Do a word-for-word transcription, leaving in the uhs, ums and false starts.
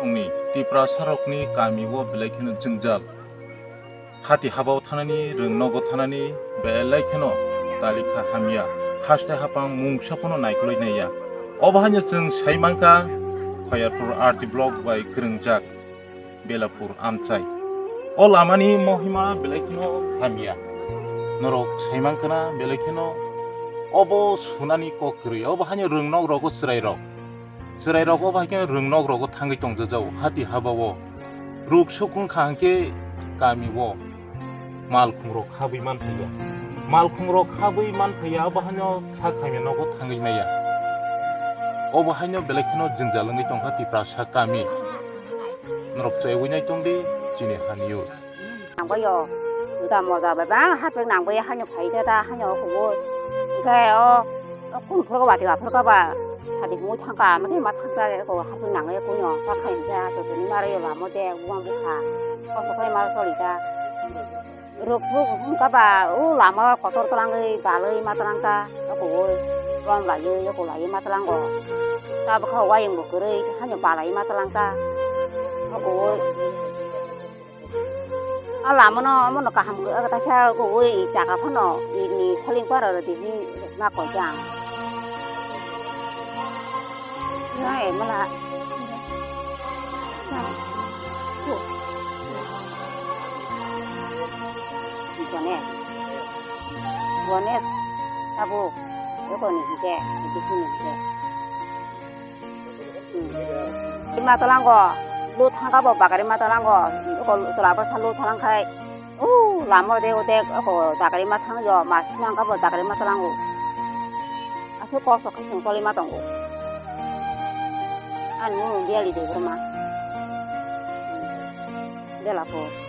Ni Tiprasarokni kami o belai kheno jwngjal. Hati habao thanani, rwngnogo thanani belai kheno talikha hamya. Haste hapang mungsa phano naikolwi naiya. Obo haino chwng sai mankha Khoyarpur R D block bai kwrwngjak Belapur amchai. O lamani mohima belai kheno hamya. Norok sai mankhana belai kheno obo sunani kok kwrwi. Obo haino rwngnok rogo chwrairok. Chwrairok obo hai khe rwngnok rogo thangwi tongjajago hati habao. Ruk sukung kha hwnkhe kami o malkhung rok khabwi manthaiya. Malkhung rok khabwi manthaiya, obo haino sak hamya nogo thangwi maya. Obo haino belai kheno jwngjal wngwi tongkha Tiprasa kami. Norok chaiwi nai tongdi chini ha news. Nangbaio, juda moja bai ba, hapeng nangbaio, haino phai da da, haino kubo. Hingke o, o kun phurgo ba, tiga phurgo ba, sadi himui thangka, mane ma thangka, ko hapeng nangbaio, kunyo, ta khain ja, to tuni maro yo lamo de, buang bukha, koso kai ma soli da. Ruk suk hingka ba, o lama kotor talangwi, balwi ma talangka, o kubo, rom laiwi, o ko laiwi ma talango. Ta bukha wayung bo kwrwi, haino balai ma talangka, o kubo. A lamano, omono kaham khe, aga taisa kuwi jaga phano ini saling para rw di hi ma koi jang. Sina e mala. Bone. Bone. Tabu. Yoko ni hike, hike sini hike. Ima talango, lu thangka bo bagari ma talango, ko chwla bwsa lu thalang khai, u lama de ode ko bagari ma thang yo, ma sinang ka bo bagari ma talango. Asu kosto khai sung choli ma tongo. Ani mung biali de broma. Bela ko.